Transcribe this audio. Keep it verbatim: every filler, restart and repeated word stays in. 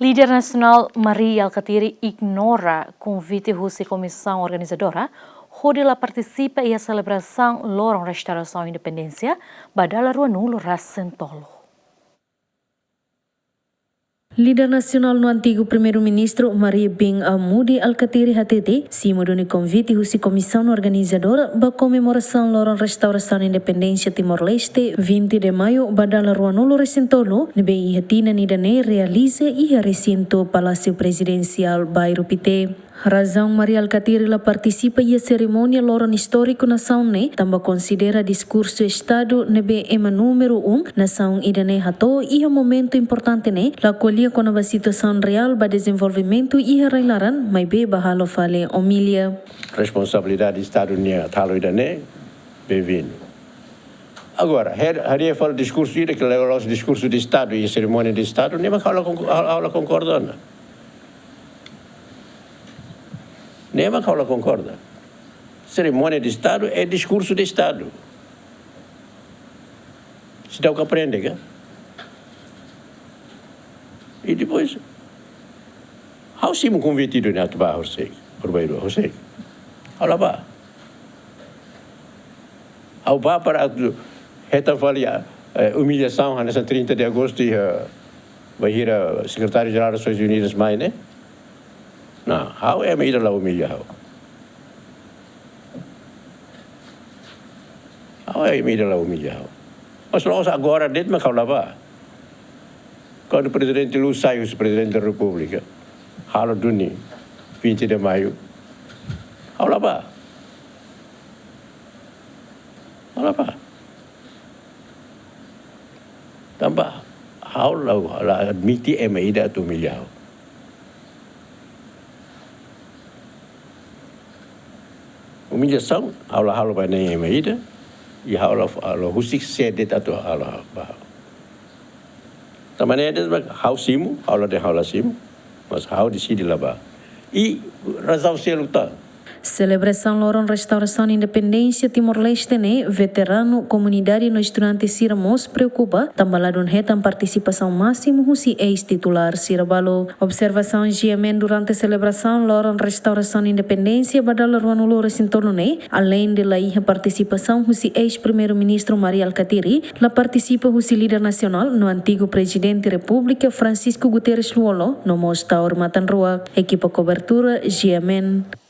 Líder nasionál Mari Alkatiri ignora konvite husi komisaun organizadora hodi la partisipa iha selebrasaun loron restaurasaun independénsia ba dala ruanulu resin tolu. Líder nasionál no antigu Primeiru-Ministru Mari bin Amudi Alkatiri hatete, simu duni konvite husi komisaun organizadora ba komemorasaun loron restaurasaun independénsia Timor-Leste, vinte de Maio, ba dala ruanulu resin tolu, ne'ebé iha tinan ida-ne'e realiza iha resintu Palásiu Prezidensiál, Bairru Pité. Razaun Mari Alkatiri la partisipa iha serimónia loron istóriku nasaun ne'e, tanba konsidera diskursu Estadu ne'ebé ema númeru un nasaun ida-ne'e hato'o iha momentu importante ne'e, la ko'alia kona-ba situasaun reál ba dezenvolvimentu iha rai-laran, maibé bá halo fali omilia. Responsabilidade Estadu nian atu halo ida-ne'e, bem-vindo. Agora, harii, harii fali diskursu ida ke la'ós diskursu de Estadu iha serimónia de Estadu, ne'e mak ha'u la konko-, ha'u, ha'u la konkorda ona. Ne'e mak ha'u la konkorda. Serimónia de Estadu é diskursu de Estadu. Seidauk aprende ka? I depois, ha'u simu konvite ida-ne'e atu bá, ha'u sei, por bairu, ha'u sei. Ha'u la bá. Ha'u bá para atu hetan fali, eh, umilhasaun hanesan trinta de agostu iha, bainhira Sekretáriu Jerál Nasoins Unidas mai ne'e. Nah, ha'u ema ida la umilha ha'u. Ha'u ema ida la umilha ha'u. Mas la'ós agora de'it mak ha'u la bá. Kuandu Prezidente Lú sai husi Prezidente da Repúblika, halo duni vinte de Maio, ha'u la bá. Ha'u la bá. Tanba ha'u la, la admite ema ida atu umilha ha'u. Umilhasaun ha'u la halo ba nein ema ida, i ha'u la, ha'u la husik sé de'it atu halo ba ha'u. Tanba ne'e de'it mak ha'u simu, ha'u la dehan ha'u la simu, mas ha'u deside la bá. I razaun seluk tan. Selebrasaun loron restaurasaun independénsia Timor-Leste ne'e, veteranu, komunidade no estudante sira mós preokupa, tanba ladún hetan partisipasaun másimu husi eis-titulár sira balu. Observasaun G M N durante selebrasaun loron restaurasaun independénsia ba dala ruanulu resin tolu ne'e, aleinde la iha partisipasaun husi eis-Primeiru-Ministru Mari Alkatiri, la partisipa husi líder nasionál no antigu Prezidente Repúblika Francisco Guterres Lú-Olo, no mós Taur Matan Ruak. Ekipa kobertura G M N.